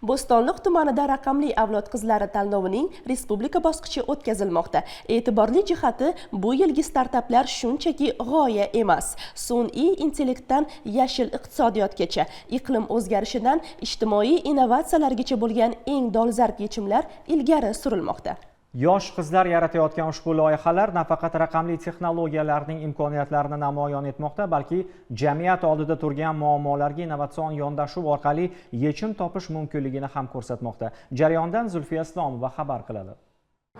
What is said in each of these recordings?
Bo'stonliq tumanida raqamli avlod qizlari tanlovining respublika bosqichi o'tkazilmoqda. E'tiborli jihati, bu yilgi startaplar shunchaki g'oya emas. Sun'iy intellektdan yashil iqtisodiyotgacha, iqlim o'zgarishidan ijtimoiy innovatsiyalargacha bo'lgan eng dolzarb yechimlar ilgari surilmoqda. Yosh qizlar yaratayotgan ushbu loyihalar nafaqat raqamli texnologiyalarning imkoniyatlarini namoyon etmoqda, balki jamiyat oldida turgan muammolarga innovatsion yondashuv orqali yechim topish mumkinligini ham ko'rsatmoqda. Jarayondan Zulfiya Islomova xabar qiladi.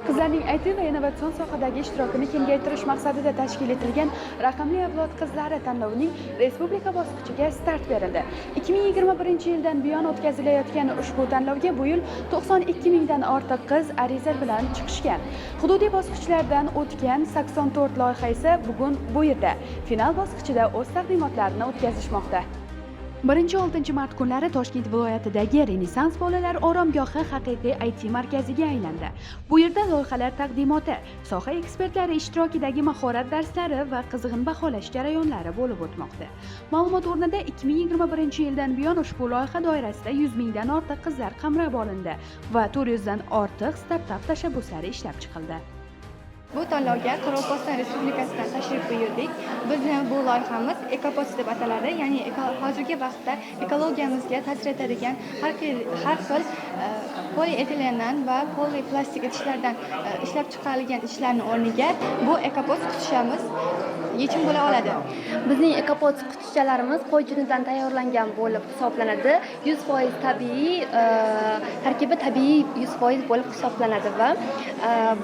Qizlarning IT va innovatsion sohadagi ishtirokini kengaytirish maqsadida tashkil etilgan Raqamli avlod qizlari tanlovining respublika bosqichiga start berildi. 2021-yildan buyon o'tkazilayotgan ushbu tanlovga bu yil 92 mingdan ortiq qiz ariza bilan chiqishgan. Hududiy bosqichlardan o'tgan 84 loyiha esa bugun bu yerda final bosqichida o'z taqdimotlarini o'tkazishmoqda. 1-6 mart kunlari Toshkent viloyatidagi Renessans bolalar oromgohi haqiqiy IT markaziga aylandi. Bu yerda loyihalar taqdimoti, soha ekspertlari ishtirokidagi mahorat darslari va qizg'in baholash jarayonlari bo'lib o'tmoqda. Ma'lumot o'rnida, 2021-yildan buyon ushbu loyiha doirasida 100 mingdan ortiq qizlar qamrab olindi va 400 dan ortiq startap tashabbuslari ishlab chiqildi. Bu tanlovga Qoraqalpog'iston Respublikasidan tashrif buyurdik. Bizni bu loyihamiz Ekopost deb ataladi, ya'ni hozirgi vaqtda ekologiyamizga ta'sir etadigan har xil polietilendan va poliplastik idishlardan ishlab chiqarilgan idishlarni o'rniga bu Ekopost qutichamiz yechim bo'la oladi. Bizning Ekopod qutichalarimiz qo'y junidan tayyorlangan bo'lib hisoblanadi. 100% tabiiy, tarkibi tabiiy 100% bo'lib hisoblanadi va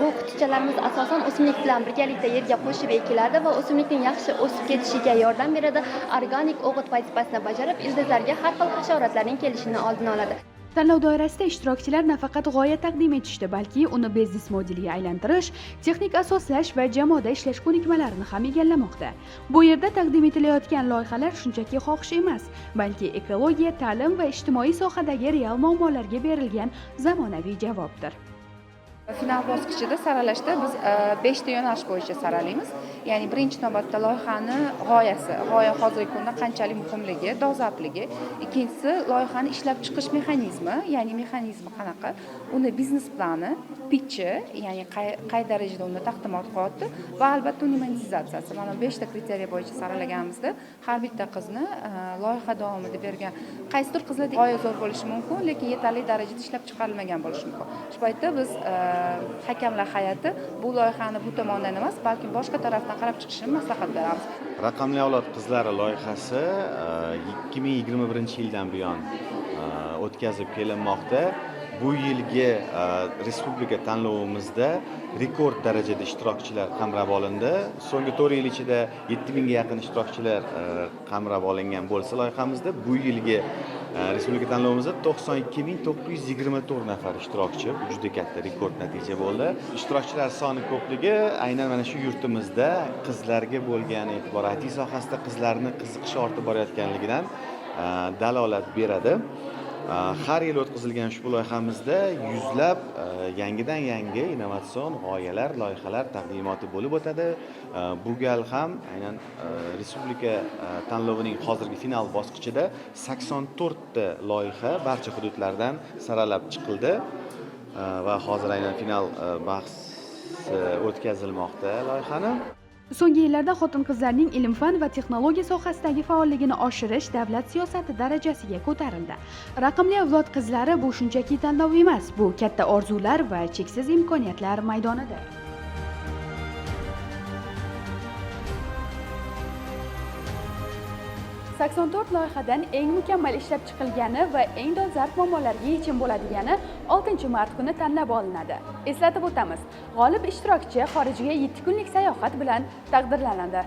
bu qutichalarimiz asosan o'simlik bilan birgalikda yerga qo'shib ekiladi va o'simlikning yaxshi o'sib ketishiga yordam beradi, organik o'g'it vazifasini bajarib, ildizlarga har xil hasharotlarning kelishini oldini oladi. Tanlov doirasida ishtirokchilar nafaqat g'oya taqdim etishdi, balki uni biznes modelga aylantirish, texnik asoslash va jamoada ishlash ko'nikmalarini ham egallamoqda. Bu yerda taqdim etilayotgan loyihalar shunchaki xohish emas, balki ekologiya, ta'lim va ijtimoiy sohadagi real muammolarga berilgan zamonaviy javobdir. Final bosqichida saralashda biz beshta yo'nalish bo'yicha saralaymiz. Ya'ni birinchi navbatda loyihani g'oyasi, g'oya hozirgi kunda qanchalik muhimligi, dolzarbligi. Ikkinchisi, loyihani ishlab chiqish mexanizmi, ya'ni mexanizmi qanaqa, uni biznes plani, pitchi, ya'ni qay darajada uni taqdimot qilyapti va albatta uning monetizatsiyasi. Mana beshta kriteriya bo'yicha saralaganimizda har bitta qizni loyiha davomida bergan, qaysidir qizlarda g'oya zo'r bo'lishi mumkin, lekin yetarli darajada ishlab chiqarilmagan bo'lishi mumkin. Shu paytda biz hakamlar hay'ati bu loyihani bu tomondan emas, balkim boshqa tarafdan qarab chiqishini maslahat beramiz. Raqamli avlod qizlari loyihasi 2021-yildan buyon o'tkazib kelinmoqda. Bu yilgi respublika tanlovimizda rekord darajada ishtirokchilar qamrab olindi. So'nggi 4 yil ichida 7000ga yaqin ishtirokchilar qamrab olingan bo'lsa loyihamizda, bu yilgi respublika tanlovimizda 92 924 nafar ishtirokchi. Bu juda katta rekord natija bo'ldi. Ishtirokchilar soni ko'pligi aynan mana shu yurtimizda qizlarga bo'lgan e'tibor, IT sohasida qizlarni qiziqishi ortib borayotganligidan dalolat beradi. Har yil o'tkazilgan ushbu loyihamizda yuzlab yangidan yangi innovatsion g'oyalar, loyihalar taqdimoti bo'lib o'tadi. Bu gal ham aynan respublika tanlovining hozirgi final bosqichida 84 ta loyiha barcha hududlardan saralab chiqildi va hozir aynan final bahsi o'tkazilmoqda loyihani. So'nggi yillarda xotin-qizlarning ilm-fan va texnologiya sohasidagi faolligini oshirish davlat siyosati darajasiga ko'tarildi. Raqamli avlod qizlari bu shunchaki tanlov emas, bu katta orzular va cheksiz imkoniyatlar maydonidir. 84 loyihadan eng mukammal ishlab chiqilgani va eng dolzarb muammolarga yechim bo'ladigani 6 mart kuni tanlab olinadi. Eslatib o'tamiz, g'olib ishtirokchi xorijga 7 kunlik sayohat bilan taqdirlanadi.